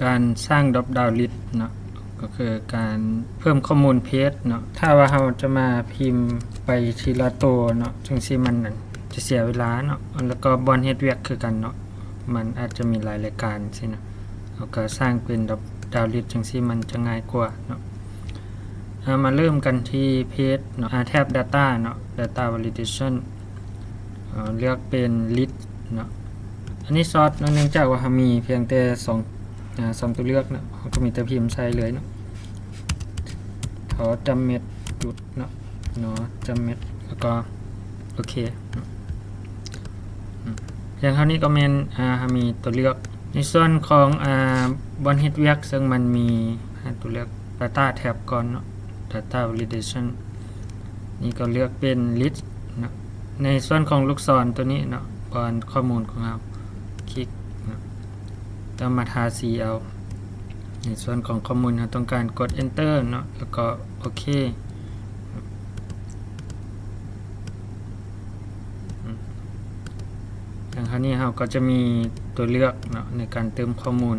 ການສ້າງ drop down list ເນາະ ກໍຄືການເພີ່ມຂໍ້ມູນເພຈເນາະ. ຖ້າວ່າເຮົາຈະມາພິມໄປທີລະໂຕເນາະ ຈັ່ງຊີ້ມັນນັ້ນຈະເສຍເວລາເນາະ ແລ້ວກໍບ່ອນເຮັດວຽກຄືກັນເນາະ ມັນອາດຈະມີຫຼາຍລາຍການຊີ້ນະ. ເຮົາກໍສ້າງເປັນ drop down list ຈັ່ງຊີ້ມັນຈະງ່າຍກວ່າເນາະ. ເຮົາມາເລີ່ມກັນທີ່ເພຈເນາະ ອາ ແທັບ data ເນາະ data validation ເອີ ເລືອກເປັນ list ເນາະ. ອັນນີ້ຊອດເນາະ ເນື່ອງຈາກວ່າເຮົາມີພຽງແຕ່ສອງ ອາ ສອງຕົວເລືອກເນາະ ເຮົາກໍມີແຕ່ພິມໃສ່ເລີຍເນາະ ເທາະຈຳເມັດຈຸດເນາະ ເນາະຈຳເມັດ ແລ້ວກໍໂອເຄເນາະ. ອາ ຢ່າງເທົ່ານີ້ກໍແມ່ນ ອາ ເຮົາມີຕົວເລືອກ ໃນສ່ວນຂອງ ອາ ບ່ອນເຮັດວຽກ ເຊິ່ງມັນມີ ອາ ຕົວເລືອກ data ແທັບກ່ອນເນາະ data validation ນີ້ກໍເລືອກເປັນ list ເນາະ. ໃນສ່ວນຂອງລູກສອນຕົວນີ້ເນາະ ບ່ອນຂໍ້ມູນຂອງເຮົາ ຄລິກເນາະ ແລ້ວມາທາສີເອົາ. ໃນສ່ວນຂອງຂໍ້ມູນເຮົາຕ້ອງການ ກົດ enter ເນາະ ແລ້ວກໍໂອເຄ. ຢ່າງເທົ່ານີ້ເຮົາກໍຈະມີຕົວເລືອກເນາະ ໃນການເຕີມຂໍ້ມູນ